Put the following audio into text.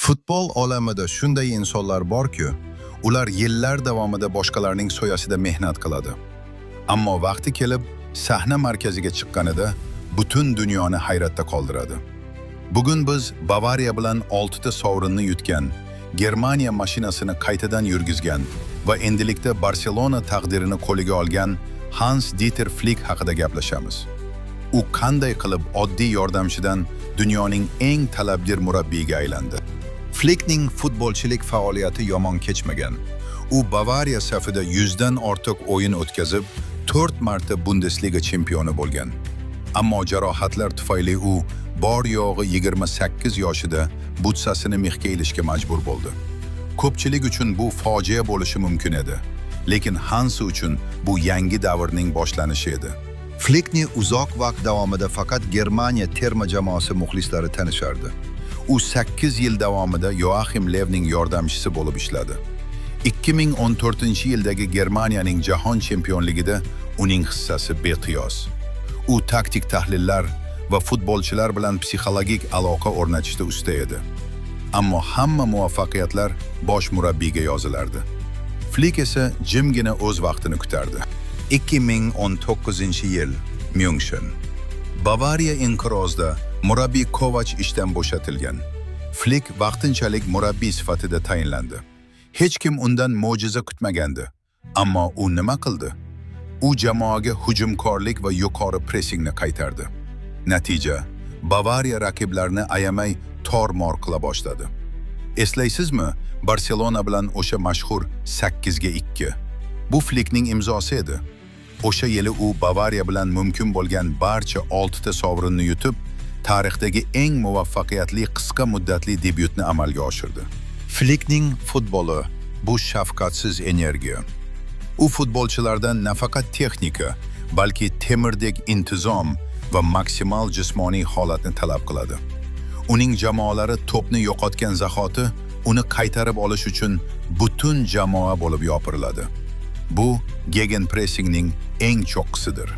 Futbol olamida shunday insonlar borki, ular yillar davomida boshqalarning soyasida mehnat qiladi. Ammo vaqti kelib sahna markaziga chiqqanida butun dunyoni hayratda qoldiradi. Bugun biz Bavariya bilan 6 ta sovrinni yutgan, Germaniya mashinasini qaytadan yurgizgan va endilikda Barselona taqdirini qo'liga olgan Hans Dieter Flick haqida gaplashamiz. U qanday qilib oddiy yordamchidan dunyoning eng talabgir murabbiyiga aylandi? Flickning futbolchilik faoliyati yomon kechmagan. U Bavariya safida 100 dan ortiq o'yin o'tkazib, 4 marta Bundesliga chempioni bo'lgan. Ammo jarohatlar tufayli u bor yo'g'i 28 yoshida butsasini mixga ilishga majbur bo'ldi. Ko'pchilik uchun bu fojia bo'lishi mumkin edi, lekin Hans uchun bu yangi davrning boshlanishi edi. Flickni uzoq vaqt davomida faqat Germaniya terma jamoasi muxlislari tanishardi. U 8 yil davomida Joachim Levning yordamchisi bo'lib ishladi. 2014-yildagi Germaniyaning jahon chempionligida uning hissasi beqiyos. U taktik tahlillar va futbolchilar bilan psixologik aloqa o'rnatishda usta edi. Ammo hamma muvaffaqiyatlar bosh murabbiyga yozilardi. Flick esa jimgina o'z vaqtini kutardi. 2019-yil, Myunxen. Bavariya inqirozda, murabbiy Kovach ishdan bo'shatilgan. Flick vaqtinchalik murabbiy sifatida tayinlandi. Hech kim undan mo'jiza kutmagandi. Ammo u nima qildi? U jamoaga hujumkorlik va yuqori pressingni qaytardi. Natija, Bavariya raqiblarini ayamay tor-mor qila boshladi. Eslaysizmi, Barselona bilan o'sha mashhur 8 ga 2. Bu Flickning imzosi edi. O'sha yili u Bavariya bilan mumkin bo'lgan barcha 6 ta sovrinni yutib, tarixdagi eng muvaffaqiyatli qisqa muddatli debyutni amalga oshirdi. Flickning futboli bu shafqatsiz energiya. U futbolchilardan nafaqat texnika, balki temirdek intizom va maksimal jismoniy holatni talab qiladi. Uning jamoalari to'pni yo'qotgan zahoti uni qaytarib olish uchun butun jamoa bo'lib yopiriladi. Bu gegenpressingning eng cho'qqisidir.